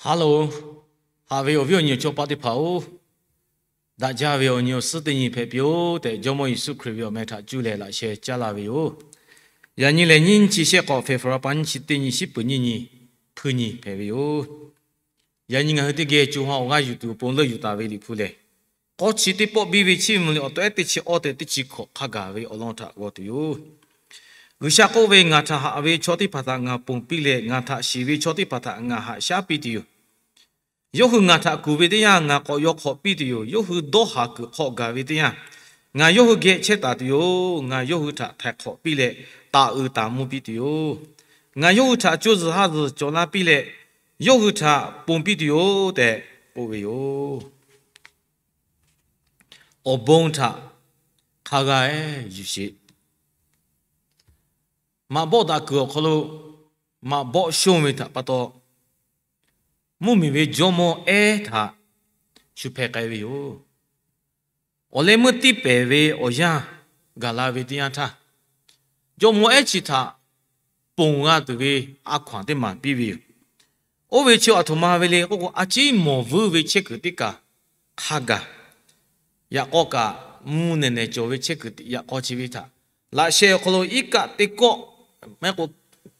Hello, haꞈ ve awˬ viˉ awˬ nyi awˬ chawˇ paˆ teˇ hpaˍ-oˬ, daꞈ jaˇ ve awˬ nyi awˬ suhˉ teˇ nyi hpehꞈ piˇ-oˆ tehꞈ, Jawˇmawˇ Yeˍsuˆ Hkriꞈ ve awˬ meh htaꞈ cuˇ leh laꞈ sheh caˉ laˇ ve yoˬ. Yaꞈ nyi lehˬ, nyiˇ chi shehˆ k'awꞈ February pa nyiˇ chi teˇ nyi, shiˉ peuˍ nyiˇ nyi, hpuiˇ nyi hpehꞈ ve yoˬ. Yaꞈ nyi ngaˬ hui teˇ geh co ha awˬ g'aˇ yuˬ tuˬ awˬ pon leuˆ yuˬ taˍ ve Liꞈ hpu lehˬ, k'awˇ chi teˇ pawˆ biˇ ve Chiˇ mvuh liꞈ awˬ taw ehˉ teˇ chi awˇ tehꞈ teˇ chi hkawꞈ hk'a gaˬ ve awˬ lawn htaꞈ g'aw tuˬ yoˬ. G'uiˬsha k'oˆ ve, Ngaˬ htaꞈ haꞈ ve chaw teˇ hpaˍ htaꞈ ngaˬ ponˬ piˇ leh, ngaˬ htaꞈ shiˍ ve chaw teˇ hpaˍ htaꞈ ngaˬ haꞈ shaˉ piˇ tuˬ yoˬ. Yawˇ hui ngaˬ htaꞈ kuˬ ve teˇ yanˇ, ngaˬ k'awꞈ yaw hk'awꞈ piˇ tuˬ yoˬ. Yawˇ hui dawˇ haˍ kuiˬ hk'aw gaˬ ve teˇ yanˇ, ngaˬ yawˇ hui geh chehˇ taˍ tuˬ yoˬ. Ngaˬ yawˇ hui htaꞈ htaiˍ hk'awꞈ piˇ leh, taˍ uiˍ taˍ mvuh piˇ tuˬ yoˬ. Ngaˬ yawˇ hui htaꞈ co zuhˬ ha zuhˬ cawˬ la piˇ leh, yawˇ hui htaꞈ ponˬ piˇ tuˬ yoˬ tehꞈ k'oˆ ve yoˬ. Awˬ bon htaꞈ hk'a g'a-e yuˬ sheˍ. Maꞈ bawˆ daꞈ kuiˬ awˬ hk'aw lo maꞈ bawˆ shonˇ ve htaꞈ pa taw, mvuhˇmiˬ ve jawˇmawˇ ehˉ htaꞈ shu hpeh k'ai ve yoˬ. Awˬ leh meuˇ tiˇ pehˍ ve awˬ yanˇ gaˬ la ve teˇ yanˇ htaˇ, jawˇmawˇ ehˉ chi htaꞈ ponˬ g'a tuˬ ve a hkaw-anˬ teˇ maˬ piˇ ve yoˬ. Oˇ ve chi aˬ htoꞈ ma ve le k'oˆ k'o, a ciˉ mawˬ vuiˇ ve chehˇ kuiˬ teˇ kaˬ hk'a gaˬ, yaꞈ k'aw kaꞈ mvuh nehˬ nehˬ cawˬ ve chehˇ kuiˬ yaꞈ k'aw chi ve htaꞈ laꞈ sheh awˬ hk'aw lo iˉ kaˆ teˇ kawˆ, maˇ heˆ k'o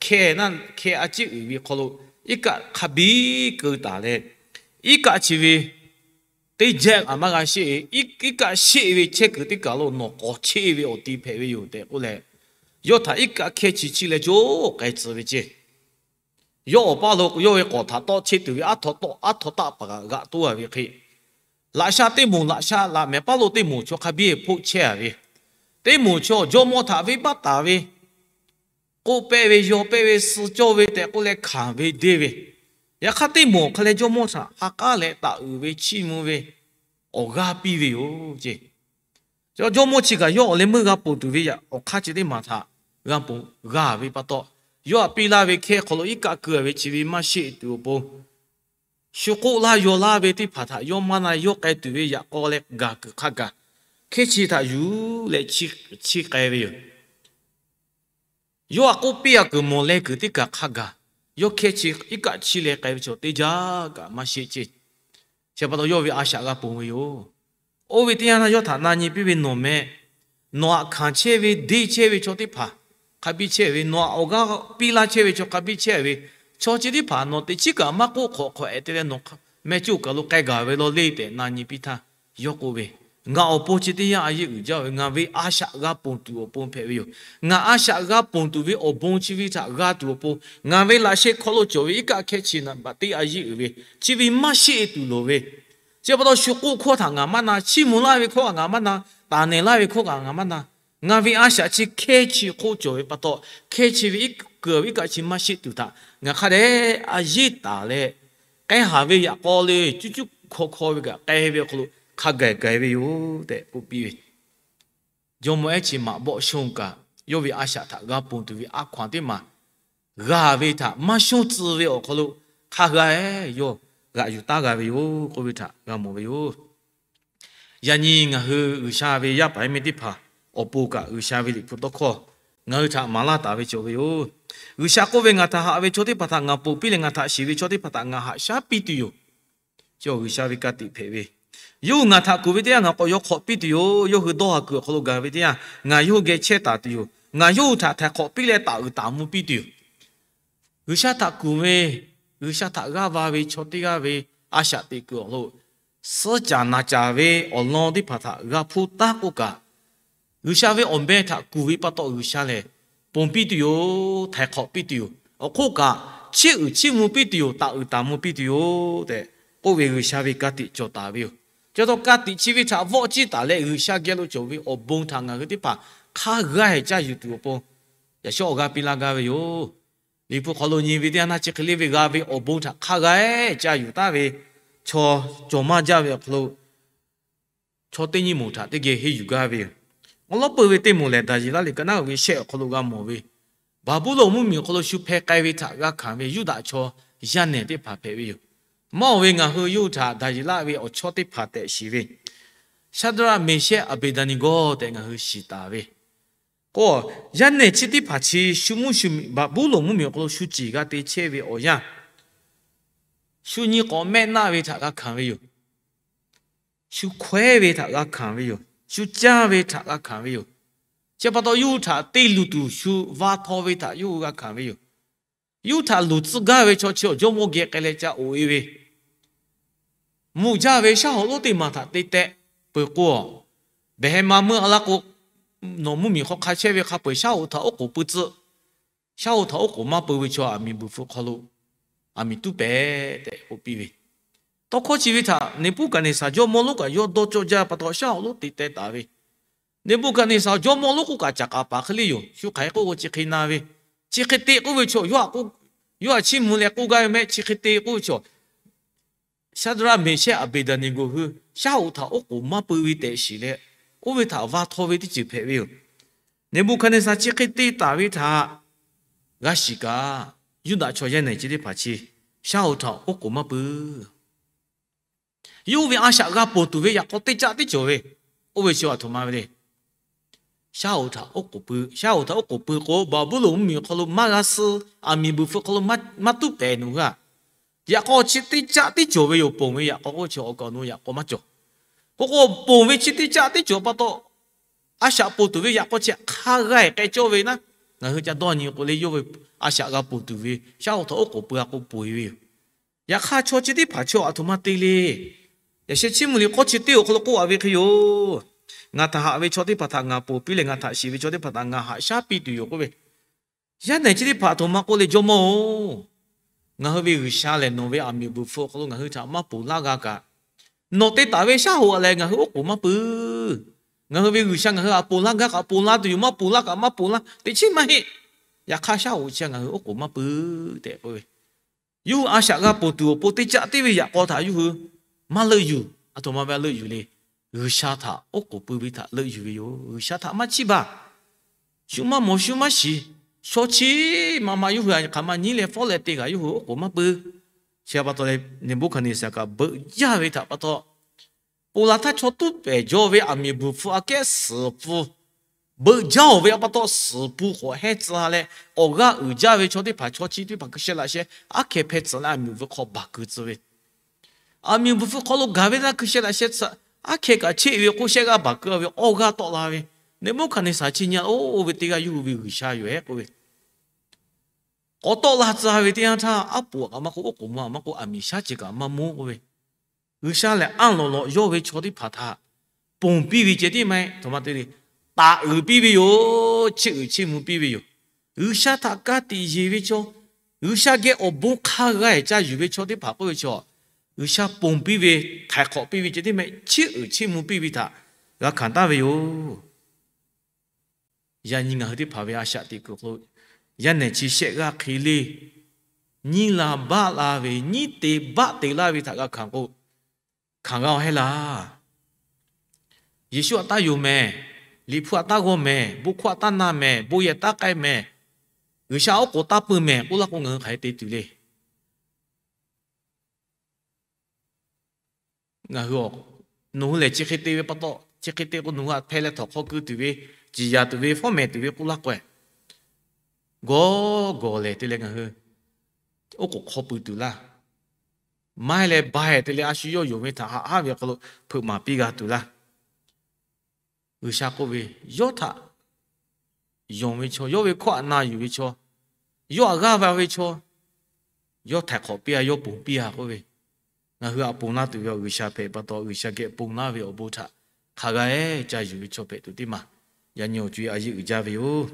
hkeh naˇ hkeh a ciˉ uiˍ ve hk'aw lo iˉ kaˆ hk'a biˇ keu taˍ leh, iˉ kaˆ chi ve teˇ jehˇ kaꞈ maˇ g'a sheˆ ve, iˉ kaˆ sheˆ ve chehˇ kuiˬ teˇ kaˬ lo nawˬ k'awꞈ cheˆ ve awˬ ti hpehꞈ ve yoˬ tehꞈ k'oˆ leh, yawˇ htaꞈ iˉ kaˆ hkehˇ chi chiˇ leh coˇ k'ai tcuh ve ceˇ. Yawˇ awˬ paˇ lo yawˇ ve k'awꞈ htaꞈ tawˆ cheˆ tuˬ ve aˉ htaw taˆ, aˉ htaw taˆ paˍ g'aꞈ toˉ a ve hk'e, laꞈ sha teˇ moˍ, laꞈ sha laꞈ mehˍ paˇ lo teˇ moˍ chaw hk'a biˇ hpoˆ chehˇ a ve, teˇ moˍ chaw jawˇmawˇ htaꞈ venˇbaˆ taˍ ve, k'oˆ pehˇ ve, yaw pehˇ ve, suh cawˇ ve tehꞈ k'oˆ leh hkanˍ ve deˇ ve, yaꞈ hk'aˇ teˇ moˍ awˬ hk'aˇ leh jawˇmawˇ htaꞈ ha k'aˉ leh taˍ uiˍ ve chiˇ mvuh ve awˬ g'aˇ piˇ ve yoˬ ceˇ. Jawˇmawˇ chi kaꞈ yawˇ awˬ leh meuˇ g'a ponˬ tuˬ ve awˬ hk'aˇ chi teˇ maˬ htaꞈ g'a ponˬ g'a ve pa taw, yawˇ htaꞈ piˇ laˇ ve hkehˇ hk'aw lo iˉ kaˆ keu a ve chi ve maˇ sheˆ tuˬ awˬ pon, shu k'oˆ laˇ yaw laˇ ve teˇ hpaˍ htaꞈ yawˇ maˇ na yawˇ k'ai tuˬ ve yaꞈ k'aw leh gaˬ kuiˬ hk'a gaˬ, hkehˇ chi htaꞈ yuˬ leh chiˇ k'ai ve yoˬ. Yawˇ htaꞈ k'oˆ piˇ a kuiˬ mawˬ leh kuiˬ teˇ kaˬ hk'a gaˬ, yawˇ hkehˇ chi iˉ kaˆ chiˇ leh k'ai ve chaw teˇ jaˇ kaꞈ maˇ sheˆ ceˇ. Chi pa taw yawˇ ve a shaꞈ g'a ponˬ ve yoˬ. Oˇ ve teˇ yanˇ htaˇ yawˇ htaꞈ na nyi piˇ ve, Nawˬ meh, nawˬ htaꞈ hkanˍ chehˇ ve deˇ chehˇ ve chaw teˇ hpaˍ, hk'a biˇ chehˇ ve, nawˬ htaꞈ awˬ g'aˇ piˇ laˇ chehˇ ve chaw hk'a biˇ chehˇ ve, chaw chi teˇ hpaˍ nawˬ teˇ chiˉ kaꞈ maˇ k'oˆ hk'awꞈ hk'awꞈ ehˍ te leh nawˬ meh coˇ kaˬ lo k'ai gaˬ ve law le tehꞈ na nyi piˇ htaˇ, yawˇ k'oˆ ve, Ngaˬ awˬ pon chi teˇ yanˇ a yeˇ uiˍ jaˇ ve, ngaˬ ve a shaꞈ g'a ponˬ tuˬ awˬ pon hpehꞈ ve yoˬ. Ngaˬ a shaꞈ g'a ponˬ tuˬ ve awˬ bon chi ve htaꞈ g'a tuˬ awˬ pon, ngaˬ ve laꞈ sheh hk'aw lo cawˬ ve iˉ kaˆ hkehˇ chi naꞈ baꞈ teˇ a yeˇ uiˍ ve, chi ve maˇ sheˆ tuˬ loˍ ve, chi pa taw shu k'oˆ hkawˇ htaꞈ ngaˬ maˇ na, chiˇ mvuh laˇ ve hkawˇ kaꞈ ngaˬ maˇ na, taˍ nehˬ laˇ ve hkawˇ kaꞈ ngaˬ maˇ na. Ngaˬ ve a shaꞈ chi hkehˇ chi hk'oˆ cawˬ ve pa taw, hkehˇ chi ve iˉ kaˆ keu ve iˉ kaˆ chi maˇ sheˆ tuˬ htaꞈ ngaˬ hk'a dehꞈ a yeˇ taˍ leh, k'ai haˍ ve yaꞈ k'aw le cuˇ cuˇ hkawˇ hkawˇ ve kaꞈ k'ai ve awˬ hk'aw lo hk'a gaˬ gaˬ ve yoˬ tehꞈ k'oˆ piˇ ve. Jawˇmawˇ ehˉ chi maꞈ bawˆ shonˇ kaꞈ, yawˇ ve a shaꞈ htaꞈ g'a ponˬ tuˬ ve a hkaw-anˬ teˇ maˬ g'a ve htaꞈ maˇ shonˇ tcuh ve awˬ hk'aw lo hk'a g'a-e yawˇ g'aꞈ yuˬ taˉ g'a ve yoˬ k'oˆ ve htaꞈ g'a mawˬ ve yoˬ. Yaꞈ nyi ngaˬ hui G'uiˬsha ve yaˇ paˍ yaˇ miˇ teˇ hpaˍ awˬ pon kaꞈ G'uiˬsha ve Liꞈ hpu tawˇ hkawˇ ngaˬ hui htaꞈ maˍ laˇ taˍ ve cawˬ ve yoˬ. G'uiˬsha k'oˆ ve, Ngaˬ htaꞈ haꞈ ve chaw teˇ hpaˍ htaꞈ ngaˬ ponˬ piˇ leh ngaˬ htaꞈ shiˍ ve chaw teˇ hpaˍ htaꞈ ngaˬ haꞈ shaˉ piˇ tuˬ yoˬ. Chi G'uiˬsha ve ka tiꞈ hpehꞈ ve, Yawˇ hui ngaˬ htaꞈ kuˬ ve teˇ yanˇ ngaˬ k'awꞈ yaw hk'awꞈ piˇ tuˬ yoˬ. Yawˇ hui dawˇ haˍ kuiˬ awˬ hk'aw lo gaˬ ve teˇ yanˇ ngaˬ yawˇ hui geh chehˇ taˍ tuˬ yoˬ. Ngaˬ yawˇ hui htaꞈ htaiˍ hk'awꞈ piˇ leh taˍ uiˍ taˍ mvuh piˇ tuˬ yoˬ. G'uiˬsha htaꞈ kuˬ ve, G'uiˬsha htaꞈ g'aˇ va ve chaw teˇ g'aˇ ve a shaꞈ teꞈ kuiˬ awˬ hk'aw lo suh caˍ naˍ caˍ ve awˬ lawn teˇ hpaˍ htaꞈ g'a hpuˇ taˉ k'oˆ kaꞈ, G'uiˬsha ve awˬ meh htaꞈ kuˬ ve pa taw G'uiˬsha lehˬ ponˬ piˇ tuˬ yoˬ, htaiˍ hk'awꞈ piˇ tuˬ yoˬ. Awˬ hk'oˆ kaꞈ chiˇ uiˍ chiˇ mvuh piˇ tuˬ yoˬ, taˍ uiˍ taˍ mvuh piˇ tuˬ yoˬ tehꞈ k'oˆ ve G'uiˬsha ve ka tiꞈ cawˬ taˍ ve yoˬ. Chi pa taw ka tiꞈ chi ve htaꞈ vawˆ ciˇ taˍ leh G'uiˬsha geh lo cawˬ ve awˬ bon htaꞈ ngaˬ hui teˇ hpaˍ hk'a g'a-e caˇ yuˬ tuˬ awˬ pon, yaꞈ shawˉ awˬ g'aˇ piˇ laˇ gaˇ ve yoˬ. Liꞈ hpu hk'aw lo nyi ve teˇ yanˇ htaˇ chi hk'e le ve g'a ve awˬ bon htaꞈ hk'a g'a-e caˇ yuˬ taˍ ve chaw cawˬ maˇ jaˇ ve awˬ hk'aw lo chaw teˇ nyiˇ moˍ htaꞈ teˇ geh henˇ yuˬ gaˇ ve yoˬ. Awˬ lawn peuˬ ve teˇ moˍ lehˬ, Daˍyeˍlaˆ liꞈ ka naˉ uiˍ ve shehˆ awˬ hk'aw lo g'a mawˬ ve, Baˍbuˍlonˍ mvuhˇmiˬ awˬ hk'aw lo shu hpeh k'ai ve htaꞈ g'a hkanˍ ve Yuˇdaꞈ chaw yaˇ nehˬ teˇ hpaˍ hpehꞈ ve yoˬ. Maˇ heˆ ve ngaˬ hui yawˇ hui htaꞈ Daˍyeˍlaˆ ve awˬ chawˇ teˇ hpaˍ tehꞈ shiˍ ve, Shaˍdraˆ, Meˍshehˆ, Aˍbeˍdaˍneˍgawˇ tehꞈ ngaˬ hui shiˍ taˍ ve k'o, yaˇ nehˬ chi teˇ hpaˍ chi shu mvuhˇ shu miˬ Baˍbuˍlonˍ mvuhˇmiˬ awˬ hk'aw lo shu ciˍ g'a te chehˇ ve awˬ yanˇ, Shu nyi k'awꞈ mehˆ naˆ ve htaꞈ g'a hkanˍ ve yoˬ. Shu hkawehˉ ve htaꞈ g'a hkanˍ ve yoˬ. Shu caˇ ve htaꞈ g'a hkanˍ ve yoˬ. Chi pa taw yawˇ hui htaꞈ te luˬ tuˬ shu va htaw ve htaꞈ yawˇ hui g'a hkanˍ ve yoˬ. Yawˇ hui htaꞈ luˬ tcuh gaˇ ve chaw chi awˬ jawˇmawˇ geh k'ai leh ca oꞈ e ve, mvuhˇ jaˇ ve shaˉ hoꞈ lonˉ teˇ maˬ htaꞈ te tehꞈ peuˬ k'o, behˬ heh ma meuˇ a laˇ k'o, nawˬ mvuhˇmiˬ hk'aw hk'a chehˇ ve hk'a peu-eˬ shaˉ hoꞈ htaꞈ oˉ k'oˍ pui tcuh. Shaˉ hoꞈ htaꞈ oˉ k'oˍ maˇ pui ve chaw aˬ miˍ buiˬ hpfuh hk'aw lo aˬ miˍ tuˉ pehˍ tehꞈ k'oˆ piˇ ve. Tawˇ hkawˇ chi ve htaꞈ Neˍbuˆhkaˍneˍsaˍ jawˇmawˇ lonˉ kaꞈ yawˇ dawˇ cawˇ jaˇ pa taw shaˉ hoꞈ lonˉ te teh taˍ ve. Neˍbuˆhkaˍneˍsaˍ jawˇmawˇ lonˉ k'oˆ kaꞈ caꞈ k'aˍ paˍ hk'e le yoˬ. Shu hk'aˬ hk'e k'oˆ k'o chi hk'e na ve, chi hk'e te k'oˆ ve chaw, yawˇ htaꞈ chiˇ mvuh leh k'oˆ gaˇ ve mehˆ, chi hk'e te k'oˆ ve chaw, Shaˍdraˆ, Meˍshehˆ, Aˍbeˍdaˍneˍgoˍ hui shaˉ hoꞈ htaꞈ oˉ k'oˍ maˇ pui ve tehꞈ shiˍ leh, oˇ ve htaꞈ va htaw ve teˇ ceuˬ hpehꞈ ve yoˬ. Neˍbuˆhkaˍneˍsaˍ chi hk'e te taˍ ve htaꞈ g'a shiˍ kaꞈ, Yuˇdaꞈ chaw yaˇ nehˬ chi teˇ hpaˍ chi shaˉ hoꞈ htaꞈ oˉ k'oˍ maˇ pui. Yawˇ ve a shaꞈ g'a ponˬ tuˬ ve yaꞈ k'aw teˇ caˆ teˇ cawˬ ve, oˇ ve chi aˬ htoꞈ ma ve le. Shaˉ hoꞈ htaꞈ oˉ k'oˍ pui, shaˉ hoꞈ htaꞈ oˉ k'oˍ pui k'o, Baˍbuˍlonˍ mvuhˇmiˬ hk'aw lo maˇ g'a suh, aˬ miˍ buiˬ hpfuh hk'aw lo maˇ tuˉ pehˍ nawˬ hui a. Yaꞈ k'aw chi teˇ caˆ teˇ cawˬ ve yoˬ. Ponˬ ve yaꞈ k'aw k'oˆ chi awˬ kaꞈ awˬ nu yaꞈ k'aw maˇ cawˬ. K'o k'o, ponˬ ve chi teˇ caˆ teˇ cawˬ pa taw, a shaꞈ ponˬ tuˬ ve yaꞈ k'aw chi hk'a g'a-e k'ai cawˇ ve naˉ, ngaˬ hui ca dawˇ nyi k'o le, yawˇ ve a shaꞈ g'a ponˬ tuˬ ve shaˉ hoꞈ htaꞈ oˉ k'oˍ pui a k'o ponˬ e ve yoˬ. Yaꞈ hk'aˇ chaw chi teˇ hpaˍ chaw aˬ htoꞈ ma te le. Yaꞈ sheh chiˇ mvuh liꞈ k'awˇ chi teˇ awˬ hk'aw lo k'oˆ a ve hk'e yoˬ. Ngaˬ htaꞈ haꞈ ve chaw teˇ hpaˍ htaꞈ ngaˬ ponˬ piˇ leh, ngaˬ htaꞈ shiˍ ve chaw teˇ hpaˍ htaꞈ ngaˬ haꞈ shaˉ piˇ tuˬ yoˬ k'oˆ ve. Yaˇ nehˬ chi teˇ hpaˍ aˬ htoꞈ ma k'oˆ le, Jawˇmawˇ-oˬ, ngaˬ hui ve G'uiˬsha lehˬ nawˬ ve aˬ miˍ buiˬ hpfuh hk'aw lo ngaˬ hui htaꞈ maˇ ponˬ laˇ g'a kaꞈ, nawˬ te taˍ ve shaˉ hoꞈ a lehˬ ngaˬ hui oˉ k'oˍ maˇ pui. Ngaˬ hui ve G'uiˬsha ngaˬ hui aˬ ponˬ laˇ gaˇ kaꞈ ponˬ la tuˬ yoˬ, maˇ ponˬ laˇ kaꞈ maˇ ponˬ laˇ, teꞈ chiˉ maˇ heˆ. Yaꞈ hk'aˇ shaˉ hoꞈ chi ngaˬ hui oˉ k'oˍ maˇ pui tehꞈ k'oˆ ve. Yawˇ hui a shaꞈ g'a ponˬ tuˬ awˬ pon teˇ caˆ teˇ ve yaꞈ k'aw htaꞈ yawˇ hui maˇ leuˆ yuˬ. Aˬ htoꞈ ma ve a leuˆ yuˬ le. G'uiˬsha htaꞈ oˉ k'oˍ pui ve htaꞈ leuˆ yuˬ ve yoˬ. G'uiˬsha htaꞈ maˇ chiˇ baˬ. Shu maˇ mawˬ shu maˇ shiˍ. Shaw chi ma ma yawˇ hui a hk'aˬ ma nyiˉ leh fawˉ leh te kaꞈ yawˇ hui oˉ k'oˍ maˇ pui. Chi pa taw leh Neˍbuˆhkaˍneˍsaˍ kaꞈ beuꞈ jaˇ ve htaꞈ pa taw, ponˬ laˬ htaˇ chaw tuˉ pehˍ jaw ve aˬ miˍ buiˬ hpfuh aꞈ kehˉ suhˍ pfuh beuꞈ jaˇ-oˬ ve pa taw, suhˍ pfuh k'awꞈ hehnˇ tcuh leh, awˬ g'aˇ uiˍ jaˇ ve chaw teˇ hpaˍ chaw chi teˇ hpaˍ hkui sheh laꞈ sheh aˉ hkeh hpeh tcuh leh aˬ miˍ buiˬ hk'aw baˬ keu tcuh ve, aˬ miˍ buiˬ hpfuh hk'aw lo gaˬ ve htaˇ hkui sheh laꞈ sheh tcuh, aˉ hkeh kaꞈ cheˆ ve k'o shehˆ g'aˇ baˬ keu ve awˇ g'aˇ tawˆ la ve, Neˍbuˆhkaˍneˍsaˍ chi nyi-a oˇ ve teˇ g'aˇ yawˇ hui ve G'uiˬsha yoˬ ehˉ k'oˆ ve. K'awꞈ tawˆ la tcuh ve teˇ yanˇ htaˇ, aˉ poꞈ kaꞈ maˇ k'oˆ, oˉ k'oˍ ma kaꞈ maˇ k'oˆ, aˬ miˍ shaˉ ceuˬ kaꞈ maˇ mawˇ k'oˆ ve, G'uiˬsha lehˬ anˇ lawˬ lawꞈ yawˇ ve chaw teˇ hpaˍ htaꞈ ponˬ piˇ ve ceh tiˉ maˇ heˆ, aˬ htoꞈ ma te le, taˍ uiˍ piˇ ve yoˬ. Chiˇ uiˍ chiˇ mvuh piˇ ve yoˬ. G'uiˬsha htaꞈ ka tiꞈ yeˬ ve chaw, G'uiˬsha geh awˬ bon hk'a g'a-e ca yuˬ ve chaw teˇ hpaˍ k'oˆ ve chaw, G'uiˬsha ponˬ piˇ ve, htaiˍ hk'awꞈ piˇ ve ceh tiˉ maˇ heˆ, chiˇ uiˍ chiˇ mvuh piˇ ve htaꞈ g'a hkanˍ taˍ ve yoˬ. Yaꞈ nyi ngaˬ hui teˇ hpaˍ ve a shaꞈ teꞈ kuiˬ awˬ hk'aw lo, yaˇ nehˬ chi shehˆ g'aˇ hk'e le, nyiˇ la baˆ la ve, nyiˇ te baˆ te laˇ ve htaꞈ g'a hkanˍ k'o, hkanˍ g'a-oˬ heˆ laˇ. Yeˍsuˆ aꞈ taˇ yonˍ mehˍ, Liꞈ hpu aꞈ taˇ g'awˇ mehˍ, bon hkawˇ aꞈ taˇ na mehˍ, bon yehˬ taˇ k'ai mehˍ, G'uiˬsha oˉ k'oˍ taˇ pui mehˍ k'oˆ laˇ k'o, ngaˬ hui hk'aˬ hk'e te tuˬ le. Ngaˬ hui, nawˬ hui lehˬ chi hk'e te ve pa taw, chi hk'e te k'o nawˬ hui aꞈ hpeh leh htawnˍ hk'aw keu tuˬ ve, ciˍ yanˍ tuˬ ve, fawˉ mehˍ tuˬ ve k'oˆ laˇ k'o, gawˬ gawˬ lehˬ te leh ngaˬ hui oˉ k'oˍ hk'aw pui tuˬ laˇ. Maˇ heˆ leh ba heˍ te leh a shu yawˇ yonˍ ve htaꞈ haꞈ haˉ ve awˬ hk'aw lo hpeuꞈ maˍ piˇ g'a tuˬ laˇ. G'uiˬsha k'oˆ ve, yawˇ htaꞈ yonˍ ve chaw, yawˇ ve hkawˇ aꞈ na yuˬ ve chaw, yawˇ aꞈ g'aˇ va ve chaw, yawˇ htaiˍ hk'awꞈ piˇ-a, yawˇ ponˬ piˇ-a k'oˆ ve, ngaˬ hui aꞈ ponˬ laˇ tuˬ ve awˬ G'uiˬsha hpehꞈ pa taw, G'uiˬsha geh ponˬ laˇ ve awˬ bon htaꞈ hk'a g'a-e ca yuˬ ve chaw hpehꞈ tuˬ teˇ maˬ yaꞈ nyi awˬ co-e a yeˇ uiˍ jaˇ ve yoˬ.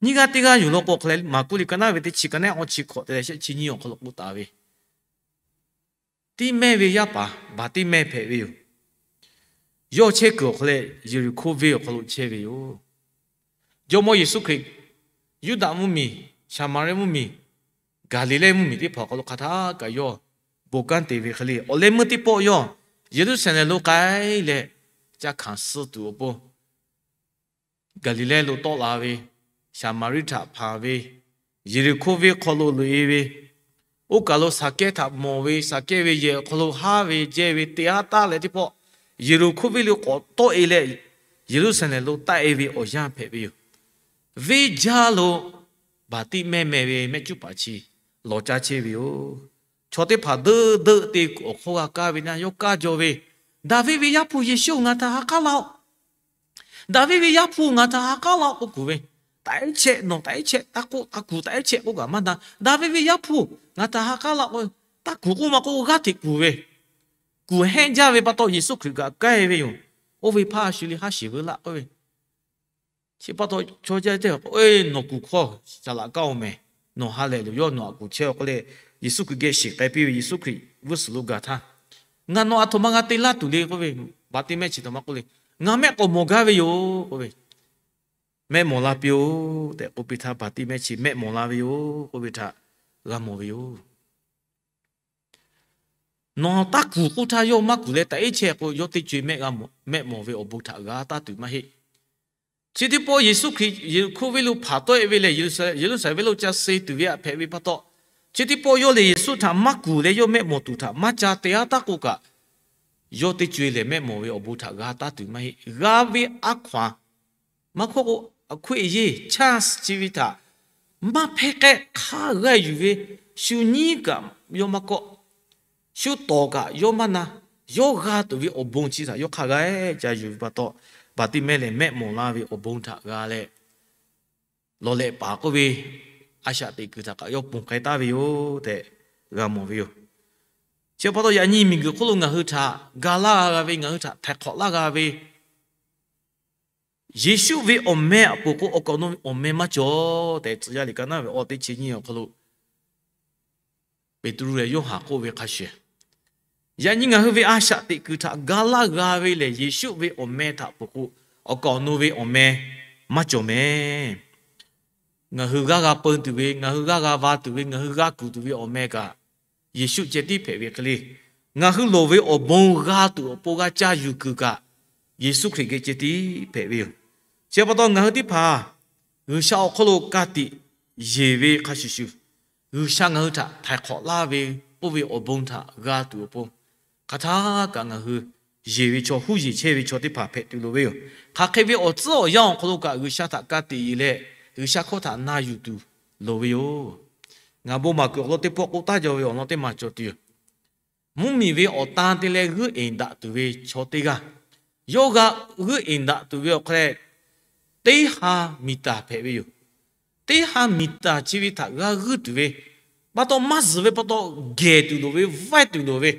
Nyiˇ g'aˇ teˇ g'aˇ yuˬ law k'o, hk'a leh Maˍkuˆ liꞈ ka naˉ ve teˇ chi ka naˉ awˇ chi hkawꞈ te leh shehˆ chi nyiˇ awˬ hk'aw lo k'oˆ taˍ ve, tiˇ mehˇ ve yaˇ paˍ Baˍtiˆmehˇ hpehꞈ ve yoˬ. Yawˇ chehˇ kuiˬ awˬ hk'aw leh Yeˍriˍhkoˇ venˇ awˬ hk'aw lo chehˇ ve yoˬ. Jawˇmawˇ Yeˍsuˆ Hkriꞈ Yuˇdaꞈ mvuhˇmiˬ, Saˍmaˍriˆ mvuhˇmiˬ, Gaˍliˍlehˇ mvuhˇmiˬ teˇ hpaˍ awˬ hk'aw lo hk'a htaˇ kaꞈ yawˇ bon kanˉ te ve hk'e le, awˬ leh meuˇ teˇ pawˆ yawˇ Yeˍruˆsaˍlehnˍ lo k'ai leh ca hkanˍ suh tuˬ awˬ pon Gaˍliˍlehˇ lo tawˆ la ve, Saˍmaˍriˆ htaꞈ hpanˍ ve, Yeˍriˍhkoˇ venˇ hk'aw lo loꞈ-e ve, oˇ kaˬ lo Saˍkehˇ htaꞈ mawˬ ve, Saˍkehˇ ve yehˬ awˬ hk'aw lo haˉ ve jehˇ ve te haˉ taˉ leh teˇ pawˆ, Yeˍriˍhkoˇ venˇ lo k'awꞈ tawˆ-e leh, Yeˍruˆsaˍlehnˍ lo taˆ-e ve awˬ yanˇ hpehꞈ ve yoˬ. Venˇ jaˇ lo Baˍtiˆmehˇ meh ve mehˆ cuˉ paˍ chi lawˬ caˇ chehˇ ve yoˬ. chaw teˇ hpaˍ deuˆ deuˆ te awˬ hk'aw g'a kaˇ ve na yawˇ kaˇ jaw ve, Daˍviˆ ve Yaˇ hpu Yeˍsuˆ, ngaˬ htaꞈ ha k'aˉ laˇ-oˆ. Daˍviˆ ve Yaˇ hpu, ngaˬ htaꞈ ha k'aˉ laˇ-oˆ k'oˆ kuˬ ve, taꞈ ehˉ chehˇ, nawˬ taꞈ ehˉ chehˇ, taˇ k'oˆ taˇ kuˬ, taꞈ ehˉ chehˇ k'oˆ kaꞈ maˇ na. Daˍviˆ ve Yaˇ hpu, ngaˬ htaꞈ ha k'aˉ laˇ k'o, taˇ kuˬ k'oˆ maˇ k'oˆ g'aˇ hteꞈ kuˬ ve, kuˬ hehnˇ jaˇ ve pa taw Yeˍsuˆ Hkriꞈ kaꞈ k'ai ve yoˬ. Oˇ ve hpaˇ shu le haˉ shiˍ veu laˆ k'oˆ ve, chi pa taw chaw jaˇ teˇ hpaˍ k'o, Nawˬ kuˬ hkawˇ shaˍ laꞈ kaˇ-oˬ mehˍ. Nawˬ ha lehˬ loˬ, yawˇ nawˬ htaꞈ kuˬ chehˇ-oˬ k'oˆ leh, Yeˍsuˆ Hkriꞈ geh shiˍ k'ai piˇ ve, Yeˍsuˆ Hkriꞈ g'uˇ suhˍ lo gaˬ htaˇ, Ngaˬ nawˬ aˬ htoꞈ ma g'a te laˇ tuˬ le k'oˆ ve, Baˍtiˆmehˇ chi htaꞈ maˇ k'oˆ le. Ngaˬ mehˆ k'awꞈ mawˬ gaˇ ve yoˬ k'oˆ ve, Mehˆ mawˬ la piˇ-oˆ tehꞈ k'oˆ piˇ htaˇ, Baˍtiˆmehˇ chi mehˆ mawˬ la ve yoˬ k'oˆ ve htaꞈ g'a mawˬ ve yoˬ. Nawˬ taˇ kuˬ k'oˆ htaˇ yawˇ maˇ kuˬ leh taꞈ ehˉ chehˇ k'o, yawˇ teˇ co-e mehˆ mawˬ ve awˬ bon htaꞈ g'a taˇ tuˬ maˇ heˆ. Chi teˇ pawˆ Yeˍsuˆ Hkriꞈ Yeˍriˆhkoˇ venˇ lo hpanˍ tawˆ-e ve lehˬ, Yeˍruˆsaˍlehnˍ venˇ lo ca suh tuˬ ve htaꞈ hpehꞈ ve pa taw, chi teˇ pawˆ yawˇ lehˬ Yeˍsuˆ htaꞈ maˇ kuˬ leh yawˇ mehˆ mawˬ tuˬ htaꞈ maˇ ca te-a taˉ k'oˆ kaꞈ, yawˇ teˇ co-e lehˬ mehˆ mawˬ ve awˬ bon htaꞈ g'a taˇ tuˬ maˇ heˆ. G'a ve a hkaw-anˬ maˇ hkawˇ k'o, အခွင့်အရေး chance chi ve htaꞈ maˇ hpehˇ k'ehˆ hk'a g'a yuˬ ve, shu nyiˉ kaꞈ yawˇ maˇ kawˆ, shu tawˍ kaꞈ yawˇ maˇ na, yawˇ g'a tuˬ ve awˬ bon chi htaꞈ yawˇ hk'a g'a-e ca yuˬ ve pa taw, Baˍtiˆmehˇ lehˬ mehˆ mawˬ la ve awˬ bon htaꞈ g'a leh, lawˬ lehꞈ paˍ k'oˆ ve a shaꞈ teꞈ kuiˬ htaꞈ kaꞈ yawˇ ponˬ k'ai taˍ ve yoˬ tehꞈ g'a mawˬ ve yoˬ. Chi pa taw yaꞈ nyi miˬguiˬ hk'oˆ lo ngaˬ hui htaꞈ ga laˇ g'a ve, ngaˬ hui htaꞈ htaiˍ hk'awꞈ laˇ g'a ve, Yeˍsuˆ ve awˬ meh awˬ pon k'o, awˬ kaˍ awˬ nu ve awˬ meh maˇ cawˬ tehꞈ, Tcuh yaˇ liꞈ ka naˉ ve awˬ teˇ chi nyiˇ awˬ hk'aw lo Peˍtruˆ leh Yoˇhanˬ k'oˆ ve hk'a shuˍ, yaꞈ nyi ngaˬ hui ve a shaꞈ teꞈ kuiˬ htaꞈ ga laˇ g'a ve lehˬ, Yeˍsuˆ ve awˬ meh htaꞈ peuˬ k'o, awˬ kaˍ awˬ nu ve awˬ meh maˇ cawˬ meh. Ngaˬ hui g'aˇ g'a peu tuˬ ve, ngaˬ hui g'aˇ g'a va tuˬ ve, ngaˬ hui g'a kuˬ tuˬ ve awˬ meh kaꞈ, Yeˍsuˆ ceh tiˉ hpehꞈ ve hk'e le. Ngaˬ hui loˍ ve awˬ bon g'a tuˬ awˬ pon g'a caˇ yuˬ kuiˬ kaꞈ, Yeˍsuˆ Hkriꞈ geh ceh tiˉ hpehꞈ ve yoˬ. Chi pa taw ngaˬ hui teˇ hpaˍ G'uiˬsha awˬ hk'aw lo ka tiꞈ yeˬ ve hk'a shuˍ shuˍ, G'uiˬsha ngaˬ hui htaꞈ htaiˍ hk'awꞈ laˇ ve, oˇ ve awˬ bon htaꞈ g'a tuˬ awˬ pon, hk'aˬ htaˇ kaꞈ ngaˬ hui yeˬ ve chaw, huˉ yeˬ chehˇ ve chaw teˇ hpaˍ hpehꞈ tuˬ loˍ ve yoˬ. Hk'aˬ hk'e ve awˬ tcuhˉ awˬ yanˇ awˬ hk'aw lo kaꞈ G'uiˬsha htaꞈ ka tiꞈ yeˬ leh, G'uiˬsha hkawˇ htaꞈ na yuˬ tuˬ loˍ ve yoˬ. Ngaˬ bon maˍ kuiˬ awˬ lawn teˇ pawˆ k'oˆ taˍ jaw ve awˬ lawn teˇ maˬ cawˬ tuˬ yoˬ. Mvuhˇmiˬ ve awˬ tan te leh g'euˆ eˍ daꞈ tuˬ ve chaw teˇ g'aˇ, yawˇ g'a g'euˆ eˍ daꞈ tuˬ ve awˬ hk'aw leh, teˇ ha miˬ taˍ hpehꞈ ve yoˬ. Teˇ ha miˬ taˍ chi ve htaꞈ g'a g'euˆ tuˬ ve pa taw, maˇ zuhˬ ve pa taw, gehˬ tuˬ loˍ ve, vaiˇ tuˬ loˍ ve,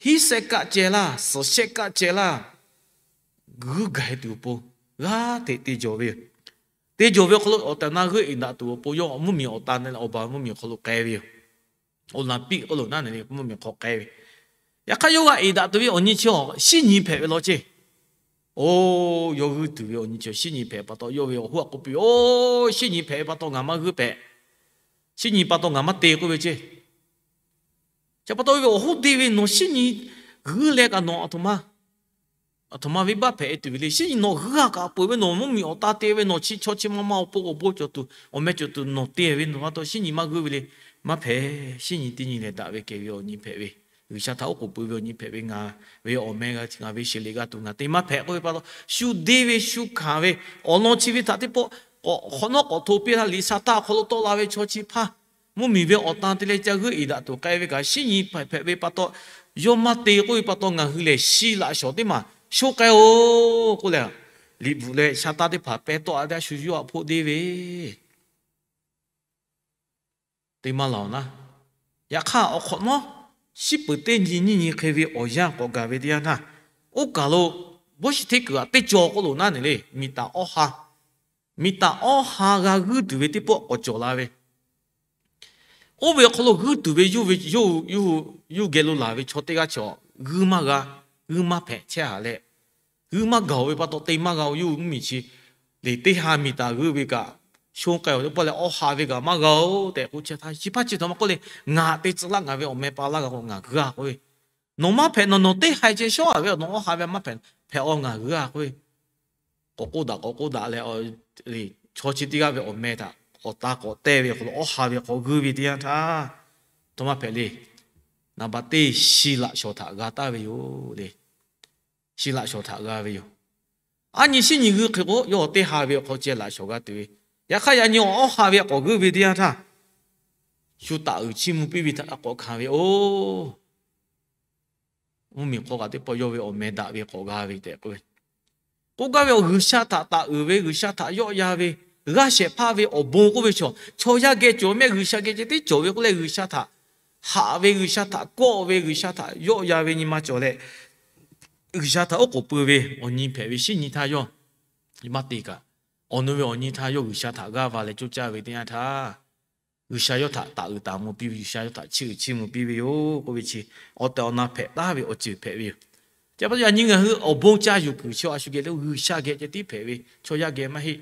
hiˉ shehˆ kaˆ ceh laˇ, suhˍ shehˆ kaˆ ceh laˇ, g'euˆ gaˬ tuˬ awˬ pon g'aˇ hteꞈ te jawˬ ve yoˬ. Te jawˬ ve awˬ hk'aw lo awˬ tehˬ awˬ na g'euˆ eˍ daꞈ tuˬ awˬ pon yawˇ mvuhˇmiˬ awˬ tan leh awˬ ba mvuhˇmiˬ awˬ hk'aw lo k'ai ve yoˬ. Oˍlanˍpiˆ k'oˆ lo naˉ ne le mvuhˇmiˬ hk'aw k'ai ve. Yaꞈ hk'aˇ yawˇ g'a eˍ daꞈ tuˬ ve awˬ nyi chi awˬ shinˉ nyi hpehꞈ ve law ceˇ. Oˇ, yawˇ g'euˆ tuˬ ve awˬ nyi chi shinˉ nyi hpehꞈ pa taw, yawˇ ve awˬ hoˉ aꞈ k'oˆ piˇ, Oˇ, shinˉ nyi hpehꞈ ve pa taw ngaˬ maˇ g'euˆ hpehꞈ. Shinˉ nyi pa taw ngaˬ maˇ te k'oˆ ve ceˇ. Chi pa taw ve awˬ hoˉ te ve, Nawˬ shinˉ nyi g'euˆ leh kaꞈ nawˬ aˬ htoꞈ ma aˬ htoꞈ ma venˇbaˆ hpehꞈ e tuˬ ve le. Shinˉ nyi nawˬ g'euˆ a kaꞈ peuˬ ve, nawˬ mvuhˇmiˬ awˬ tan te ve, nawˬ chi chaw chi ma ma awˬ pon awˬ bon cawˬ tuˬ, awˬ meh cawˬ tuˬ nawˬ te ve, nawˬ pa taw shinˉ nyi maˇ g'euˆ ve le. Maˇ hpehꞈ. Shinˉ nyi teˇ nyi lehˬ daꞈ ve kehˬ ve awˬ nyi hpehꞈ ve, G'uiˬsha htaꞈ oˉ k'oˍ pui ve awˬ nyi hpehꞈ ve, ngaˬ ve awˬ meh g'a, ngaˬ ve sheˍ le g'a tuˬ ngaˬ te maˇ hpehꞈ k'oˆ ve pa taw, shu deˇ ve shu hkanˍ ve awˬ lawn chi ve htaꞈ teˇ pawˆ k'awꞈ hk'awꞈ nawˉ k'awꞈ hto piˇ htaˇ, Liꞈ sha taˇ awˬ hk'aw lo tawˆ la ve chaw chi hpaˇ mvuhˇmiˬ ve awˬ tan te leh ca g'euˆ eˍ daꞈ tuˬ k'ai ve kaꞈ, shinˉ nyi hpehꞈ ve pa taw, yawˇ maˇ te k'oˆ ve pa taw, ngaˬ hui lehˬ shi laꞈ shawˍ teˇ maˬ shonˇ k'ai-o k'oˆ leh, liꞈ bvuhꞈ leh sha taˇ teˇ hpaˍ pehˇ tawˆ a te a shu yawˇ aꞈ hpoˆ deˇ ve te maˇ laˬ-oˬ naˉ. Yaꞈ hk'aˇ awˬ hk'awꞈ nawˉ, shiˉ peuˍ teˇ nyi nyiˇ nyi hk'e ve awˬ yanˇ k'awꞈ gaˬ ve teˇ yanˇ htaˇ, oˇ kaˬ lo Bawˇshiˍ hteˇ kuiˬ aꞈ teˇ cawˬ k'oˆ lo naˉ ne le, miˬ taˍ awˇ ha miˬ taˍ awˇ ha g'a g'uiˇ tuˬ ve teˇ pawˆ k'awꞈ cawˬ la ve. Oˇ ve awˬ hk'aw lo g'uiˇ tuˬ ve yawˇ ve yawˇ yawˇ geh lo laˬ ve chaw teˇ g'aˇ chaw g'uiˇ maˇ g'a, g'uiˇ maˇ hpehꞈ chehˇ haꞈ leh, g'uiˇ maˇ gaˬ-oˬ ve pa taw te maˇ g'a-oˬ. Yawˇ hui mvuhˇmiˬ chi le teˇ ha miˬ taˍ g'uiˇ ve kaꞈ, shonˇ k'ai-oˬ teˇ pawˆ leh awˇ ha ve kaꞈ maˇ g'a-oˬ tehꞈ k'oˆ chehˇ htaˇ, chi hpaˇ chi htaꞈ maˇ k'oˆ le, ngaˬ te tcuh laˇ, ngaˬ ve awˬ meh pa laˇ g'a k'o ngaˬ g'uiˇ-a k'oˆ ve, nawˬ maˇ hpehꞈ, nawˬ nawˬ teˇ ha ceh shawˉ-a ve, nawˬ awˇ ha ve maˇ hpehꞈ, hpehꞈ-aw ngaˬ g'uiˇ-a k'oˆ ve, k'awꞈ k'oˆ daꞈ k'awꞈ k'oˆ daꞈ leh, chaw chi teˇ g'aˇ ve awˬ meh htaꞈ k'awꞈ ta k'awꞈ teh ve awˬ hk'aw lo awˇ ha ve k'awꞈ g'uiˇ ve teˇ yanˇ htaˇ, a htoꞈ ma hpehꞈ le. Naˍ baꞈ teˇ shi laꞈ shawˍ htaꞈ g'a taˍ ve yoˬ le. Shi laꞈ shawˍ htaꞈ g'a ve yoˬ. Aˉ nyi shinˉ nyi g'uiˇ hk'e k'o, yawˇ teˇ ha ve awˬ hk'aw ceh laꞈ shawˍ g'a tuˬ ve. Yaꞈ hk'aˇ yaꞈ nyi awˇ ha ve k'awꞈ g'uiˇ ve teˇ yanˇ htaˇ, shu taˍ uiˍ chiˇ mvuh piˇ ve htaꞈ k'awꞈ hkanˍ ve oˬ. Mvuhˇmiˬ hk'aw kaꞈ teˇ pawˆ yawˇ ve awˬ meh daꞈ ve k'awꞈ g'a ve tehꞈ k'oˆ ve, k'oˆ gaˇ ve awˬ G'uiˬsha htaꞈ taˍ uiˍ ve, G'uiˬsha htaꞈ yawˆ yan ve, g'aˇ shehˍ hpaˇ ve awˬ bon k'oˆ ve chaw, chaw yaˇ geh cawˬ mehˆ G'uiˬsha geh ceh tiˉ cawˬ ve k'oˆ leh, G'uiˬsha htaꞈ haꞈ ve, G'uiˬsha htaꞈ kawˆ ve, G'uiˬsha htaꞈ yawˆ yan ve nyi ma cawˬ leh, G'uiˬsha htaꞈ oˉ k'oˍ pui ve awˬ nyi hpehꞈ ve shinˉ nyi htaˇ yawˇ maˇ te kaꞈ, awˬ nu ve awˬ nyi htaˇ yawˇ G'uiˬsha htaꞈ g'aˇ va leh coˇ caˇ ve teˇ yanˇ htaˇ, G'uiˬsha yawˇ htaꞈ taˍ uiˍ taˍ mvuh piˇ ve, G'uiˬsha yawˇ htaꞈ chiˇ uiˍ chiˇ mvuh piˇ ve yoˬ k'oˆ ve chi, awˬ tehˬ awˬ na hpehꞈ taˍ ve awˬ ceuˬ hpehꞈ ve yoˬ. Chi pa taw yaꞈ nyi ngaˬ hui awˬ bon ca yuˬ kuiˬ chi a shu geh leh G'uiˬsha geh ceh tiˉ hpehꞈ ve, chaw yaˇ geh maˇ heˆ.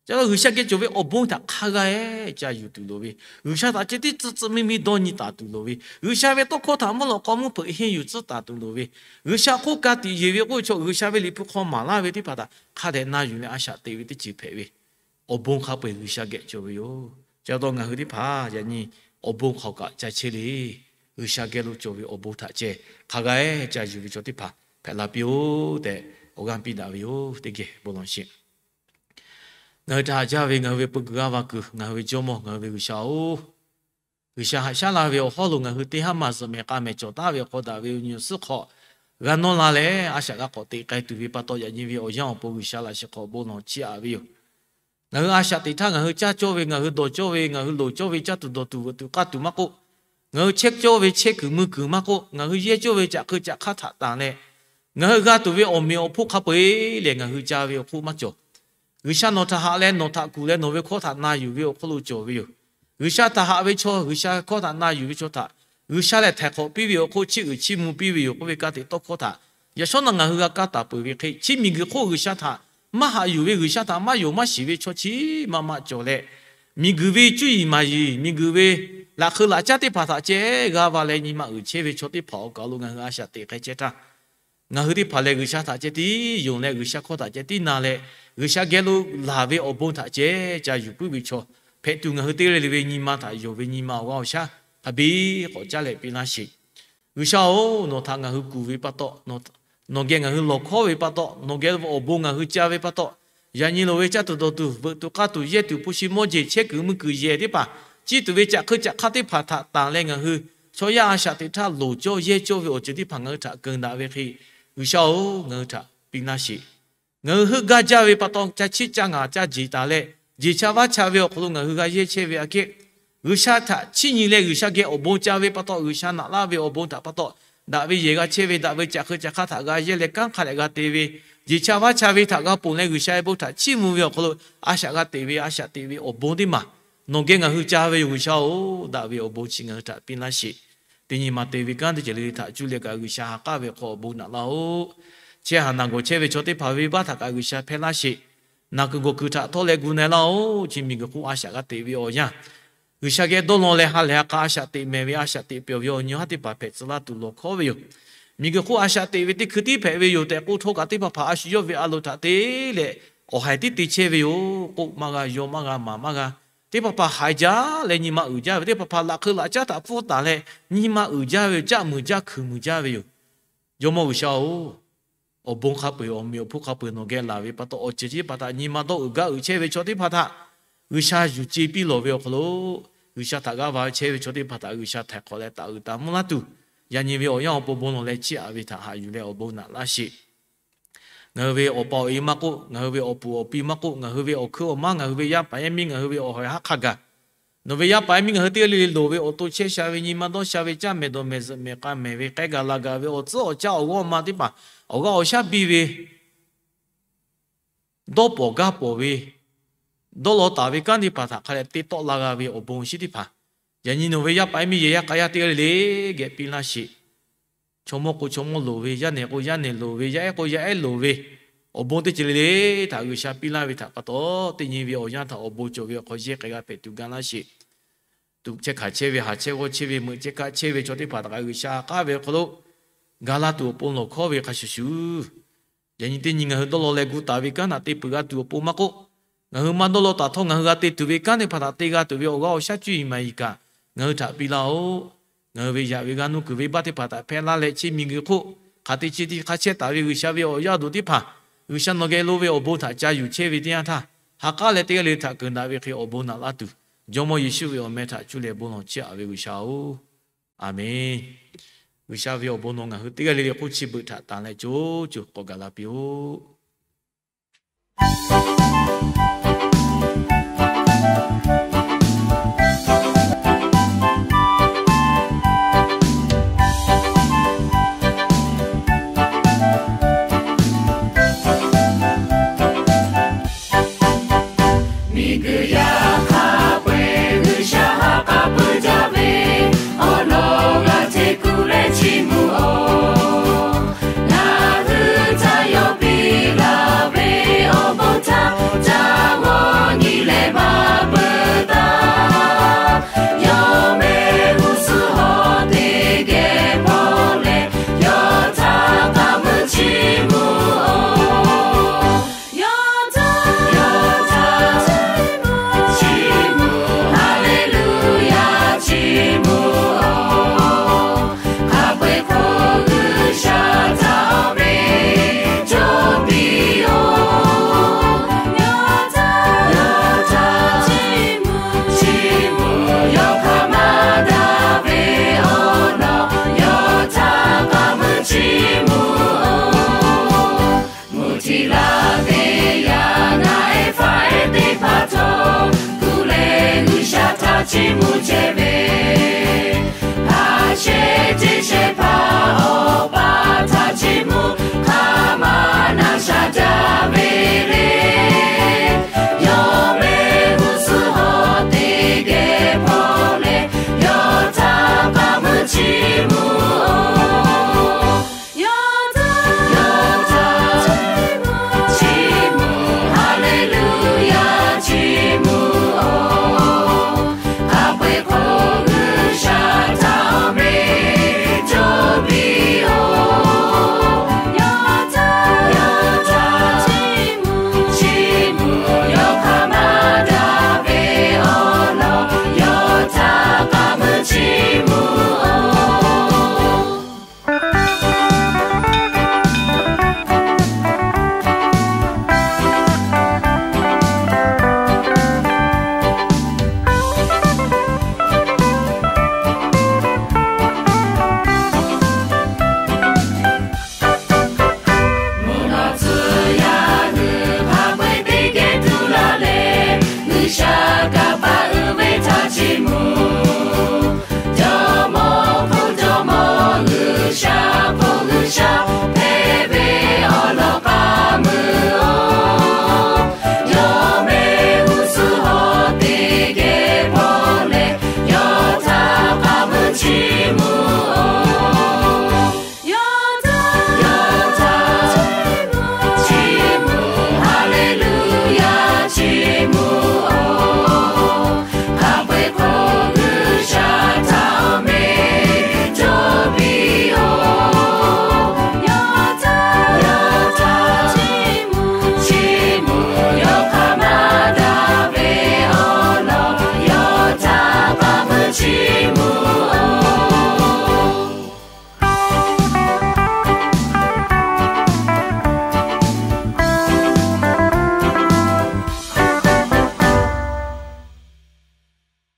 Ca la G'uiˬsha geh cawˬ ve awˬ bon htaꞈ hk'a g'a-e ca yuˬ tuˬ loˍ ve, G'uiˬsha htaꞈ ceh tiˉ tcuhˇ tcuhˇ miˇ miˇ dawˇ nyi taˍ tuˬ loˍ ve, G'uiˬsha ve tawˇ hkawˇ htaꞈ mvuhˇ lawꞈ k'aw mvuhˇ hpeuꞈ henˇ yuˬ tcuhˉ taˍ tuˬ loˍ ve, G'uiˬsha hk'oˆ ka tiꞈ yeˬ ve k'oˆ ve chaw, G'uiˬsha ve Liꞈ hpu hk'aw maˍ laˇ ve teˇ hpaˍ htaꞈ hk'a dehꞈ na yuˬ leh a shaꞈ teꞈ ve teˇ ceuˬ hpehꞈ ve, awˬ bon hk'a peu-eˬ G'uiˬsha geh cawˬ ve yoˬ. Ca la taw ngaˬ hui teˇ hpaˍ yaꞈ nyi awˬ bon hk'aˬ kaꞈ ca chehˇ le. G'uiˬsha geh lo cawˬ ve awˬ bon htaꞈ ceh hk'a g'a-e ca yuˬ ve chaw teˇ hpaˍ hpehꞈ la piˇ-oˆ tehꞈ awˬ g'aˇ piˇ daꞈ ve yoˬ. Teˇ geh bon lawˬ sheˍ. Ngaˬ hui htaꞈ haꞈ jaˇ ve ngaˬ hui ve peu kuiˬ g'aˇ va kuiˬ, ngaˬ hui ve Jawˇmawˇ, ngaˬ hui ve G'uiˬsha-oˬ, G'uiˬsha haꞈ shaˉ la ve awˬ hawˉ lo ngaˬ hui teˇ haˉ maˬ zuhꞈ mehˍ k'a mehˍ cawˬ taˍ ve awˬ hk'aw daꞈ ve awˬ nyi awˬ suhˉ hk'aw g'a nawˇ la leh, a shaꞈ g'a k'awꞈ teꞈ k'ai tuˬ ve pa taw, yaꞈ nyi ve awˬ yanˇ awˬ pon G'uiˬsha laꞈ sheh hk'aw bon lawˬ chiˇ aꞈ ve yoˬ. Ngaˬ hui a shaꞈ teꞈ htaˇ, ngaˬ hui caˇ cawˇ ve, ngaˬ hui dawˬ cawˇ ve, ngaˬ hui loˍ cawˇ ve, caˇ tuˬ dawˬ tuˬ veuꞈ tuˬ k'aˇ tuˬ maˇ k'oˆ, ngaˬ hui chehˇ cawˇ ve chehˇ kuiˬ mui kuiˬ maˇ k'oˆ, ngaˬ hui yehˇ cawˇ ve caꞈ hk'eu caꞈ hk'aˇ htaꞈ tanˬ leh, ngaˬ hui g'a tuˬ ve awˬ meꞈ awˬ hponˇ hk'a peu-eˬ lehˬ, ngaˬ hui ca ve awˬ hk'oˆ maˇ cawˬ. G'uiˬsha nawˬ htaꞈ haꞈ leh nawˬ htaꞈ kuˬ leh nawˬ ve hkawˇ htaꞈ na yuˬ ve awˬ hk'oˆ lo cawˬ ve yoˬ. G'uiˬsha htaꞈ haꞈ ve chaw, G'uiˬsha hkawˇ htaꞈ na yuˬ ve chaw htaꞈ G'uiˬsha lehˬ htaiˍ hk'awꞈ piˇ ve awˬ hk'oˆ chiˇ uiˍ chiˇ mvuh piˇ ve yoˬ k'oˆ ve ka tiꞈ tawˇ hkawˇ htaꞈ yaꞈ shawˉ naꞈ ngaˬ hui g'a kaˇ taˍ peuˬ ve hk'e, chi miˬguiˬ hk'oˆ G'uiˬsha htaꞈ maˇ haꞈ yuˬ ve, G'uiˬsha htaꞈ maˇ yonˍ maˇ shiˍ ve chaw chi maˇ maˇ cawˬ leh, miˬguiˬ ve cuˇ yiˍ maˍ yiˍ, miˬguiˬ ve laꞈ hk'eu laꞈ caˉ teˇ hpaˍ htaꞈ ceh g'a va leh nyi ma uiˍ chehˇ ve chaw teˇ hpaˍ awˬ kaˬ lo ngaˬ hui a shaꞈ teꞈ hk'e chehˇ htaˇ, ngaˬ hui teˇ hpaˍ lehˬ G'uiˬsha htaꞈ ceh tiˉ yonˍ leh G'uiˬsha hkawˇ htaꞈ ceh tiˉ na leh, G'uiˬsha geh lo laˬ ve awˬ bon htaꞈ ceh ca yuˬ puiˉ ve chaw hpehꞈ tuˬ, ngaˬ hui teˇ g'aˇ le le ve nyi ma htaꞈ yonˍ ve nyi ma awˬ g'aˇ awˬ shaˉ hk'a biˇ k'awꞈ caˉ leh piˇ laˇ sheˍ. G'uiˬsha-oˬ, nawˬ htaꞈ ngaˬ hui kuˬ ve pa taw, nawˬ geh ngaˬ hui lawˬ hkawˉ ve pa taw, nawˬ geh awˬ bon ngaˬ hui ca ve pa taw, yaꞈ nyi loˍ ve caˇ tuˬ dawˬ tuˬ veuꞈ tuˬ k'aˇ tuˬ yehˇ tuˬ hpu shi mawˇ jeˬ chehˇ kuiˬ mui kuiˬ yehˬ teˇ hpaˍ, ciˇ tuˬ ve caꞈ hk'eu caꞈ hk'aˇ teˇ hpaˍ htaꞈ tanˬ leh ngaˬ hui chaw yaˇ a shaꞈ teꞈ htaˇ loˍ cawˇ yehˇ cawˇ ve awˬ ceuˬ teˇ hpaˍ ngaˬ hui htaꞈ keunˍ daꞈ ve hk'e, G'uiˬsha-oˬ, ngaˬ hui htaꞈ piˇ laˇ sheˍ. Ngaˬ hui heuˆ gaˇ jaˇ ve pa taw ca chiˇ ca ngaˍ ca jeˬ taˍ leh, jeˬ cha vaˇ cha ve awˬ hk'aw lo ngaˬ hui g'a yehˇ chehˇ ve aꞈ kehˉ, G'uiˬsha htaꞈ chiˇ nyi leh G'uiˬsha geh awˬ bon ca ve pa taw, G'uiˬsha naꞈ laˇ ve awˬ bon htaꞈ pa taw, daꞈ ve yehˬ g'a chehˇ ve, daꞈ ve caꞈ hk'eu caꞈ hk'aˇ htaꞈ g'a yehˇ leh kanˉ hk'a dehꞈ g'a te ve, jeˬ cha vaˇ cha ve htaꞈ g'a ponˬ leh G'uiˬsha ve bon htaꞈ chiˇ mvuh ve awˬ hk'aw lo a shaꞈ g'a teꞈ ve, a shaꞈ teꞈ ve awˬ bon teˇ maˬ nawˬ geh ngaˬ hui ca ve yoˬ. G'uiˬsha-oˬ, daꞈ ve awˬ bon chi ngaˬ hui htaꞈ piˇ laˇ sheˍ. Teˇ nyi ma te ve kanˉ teˇ ceuˬ le le htaꞈ cuˇ leh kaꞈ G'uiˬsha ha k'aˉ ve hk'aw awˬ bon naꞈ laˇ-oˬ. Chehˇ haˍ naˬ gawˬ chehˇ ve chaw teˇ hpaˍ venˇbaˆ htaꞈ kaꞈ G'uiˬsha hpehˇ laˇ sheˍ. Naˬ kuiˬ gawˬ kuiˬ htaꞈ htawˇ leh gu na laˇ-oˬ. Chi miˬguiˬ hk'oˆ a shaꞈ g'a teꞈ ve awˬ yanˇ, G'uiˬsha geh dawˇ law leh ha lehˬ ha k'a a shaꞈ teꞈ mehˍ ve, a shaꞈ teꞈ pyawˬ ve awˬ nyi haˉ teˇ hpaˍ hpehꞈ tcuh laˇ tuˬ lawˬ hkawˉ ve yoˬ. Miˬguiˬ hk'oˆ a shaꞈ teꞈ ve teˇ hkui tiˉ hpehꞈ ve yoˬ tehꞈ k'oˆ htawˇ kaꞈ, teˇ hpaˍ hpaˍ a shu yawˇ ve a loˍ htaꞈ te leh awˬ haiˬ tiˉ te chehˇ ve yoˬ. K'oˆ maˇ g'a, yaw maˇ g'a, maˍ maˇ g'a. Teˇ hpaˍ hpaˍ haiˬ jaˇ leh nyi ma uiˍ jaˇ ve, teˇ hpaˍ hpaˍ laꞈ hk'eu laꞈ caˉ htaꞈ pfuhˇ taˍ leh nyi ma uiˍ jaˇ ve yoˬ. Caˆ muiˬ jaˇ, hkuiˬ muiˬ jaˇ ve yoˬ. Jawˇmawˇ G'uiˬsha-oˬ, awˬ bon hk'a peu-eˬ awˬ meꞈ awˬ hponˇ hk'a peu-eˬ nawˬ geh laˬ ve pa taw, awˬ ceuˬ chi teˇ hpaˍ htaꞈ nyi ma dawˇ uiˍ gaˇ uiˍ chehˇ ve chaw teˇ hpaˍ htaꞈ G'uiˬsha yuˬ ce piˇ lawˬ ve awˬ hk'aw lo, G'uiˬsha htaꞈ g'aˇ va chehˇ ve chaw teˇ hpaˍ htaꞈ G'uiˬsha htaiˍ hk'awꞈ leh taˍ uiˍ taˍ mvuhˇ laˇ tuˬ, yaꞈ nyi ve awˬ yanˇ awˬ pon bon lawˬ leh chiˇ aꞈ ve htaꞈ haꞈ yuˬ leh awˬ bon naꞈ laˇ sheˍ. Ngaˬ hui ve awˬ pa awˬ e maˇ k'oˆ, ngaˬ hui ve awˬ puˍ awˬ pi maˇ k'oˆ, ngaˬ hui ve awˬ hkuiˉ awˬ maˉ, ngaˬ hui ve yaˇ paˍ yaˇ miˇ, ngaˬ hui ve awˬ hawehˬ haˉ hk'a gaˬ, nawˬ ve yaˇ paˍ yaˇ miˇ ngaˬ hui teˇ g'aˇ le le loˍ ve awˬ to chehˇ sha ve, nyi ma dawˇ sha ve, caˇ mehˍ dawˬ mehˍ, zuhꞈ mehˍ k'a mehˍ ve, k'ai gaˬ la gaˬ ve awˬ tcuhˉ awˬ caˇ awˬ g'awˇ ma teˇ hpaˍ awˬ g'aˇ awˬ shaˉ biˇ ve, dawˇ pawˍ gaˇ pawˍ ve, dawˇ law taˍ ve kanˉ teˇ hpaˍ htaꞈ hk'a dehꞈ te tawˆ la g'a ve awˬ bon shinˉ teˇ hpaˍ, yaꞈ nyi nawˬ ve yaˇ paˍ yaˇ miˇ yehˬ yaˇ k'a yaˇ teˇ g'aˇ le le geh piˇ laˇ sheˍ. Chaw mawˇ k'o chaw mawˇ loˍ ve, yaˇ nehˬ k'o yaˇ nehˬ loˍ ve, yaˇ ehˉ k'o yaˇ ehˉ loˍ ve, awˬ bon teˇ ceuˬ le le htaꞈ G'uiˬsha piˇ laˇ ve htaꞈ pa taw, teˇ nyi ve awˬ yanˇ htaꞈ awˬ bon cawˬ ve awˬ hk'aw yehˇ k'ai g'a hpehꞈ tuˬ ga laˇ sheˍ. Tuꞈ chehˇ hkanˍ chehˇ ve, haˍ chehˇ g'awˇ chehˇ ve, meuꞈ chehˇ kaˆ chehˇ ve chaw teˇ hpaˍ htaꞈ kaꞈ G'uiˬsha k'aˉ ve awˬ hk'aw lo ga laˇ tuˬ awˬ pon lawˬ hkawˉ ve hk'a shuˍ shuˍ, yaꞈ nyi teˇ nyi ngaˬ hui dawˇ law leh gu taˍ ve kanˉ htaꞈ te peuˬ g'a tuˬ awˬ pon maˇ k'oˆ, ngaˬ hui maˇ dawˇ law taˍ htawˇ ngaˬ hui g'a te tuˬ ve kanˉ teˇ hpaˍ htaꞈ te g'a tuˬ ve awˬ g'aˇ awˬ shaˉ cuˇ yiˍ maˍ yiˍ kaꞈ ngaˬ hui htaꞈ piˇ laˇ-oˆ. Ngaˬ hui ve yaꞈ ve g'aˇ nuˇ kuiˬ venˇbaˆ teˇ hpaˍ htaꞈ hpehˇ laˇ leh, chi miˬguiˬ hk'oˆ hk'aˬ te chi te hk'a chehˇ taˍ ve G'uiˬsha ve awˬ yaˇ awˬ duˬ teˇ hpaˍ, G'uiˬsha nawˬ geh lo ve awˬ bon htaꞈ ca yuˬ chehˇ ve teˇ yanˇ htaˇ, ha k'aˉ leh teˇ g'aˇ le le htaꞈ keunˍ daꞈ ve hk'e awˬ bon naꞈ laˇ tuˬ, Jawˇmawˇ Yeˍsuˆ ve awˬ meh htaꞈ cuˇ leh bon lawˬ chiˇ aꞈ ve G'uiˬsha-oˬ, Aˍmenˍ. G'uiˬsha ve awˬ bon nawˬ ngaˬ hui teˇ g'aˇ le le k'oˆ chi beuꞈ htaꞈ tanˍ leh co co k'awꞈ gaˬ la piˇ-oˆ. Miˬguiˬ yaˇ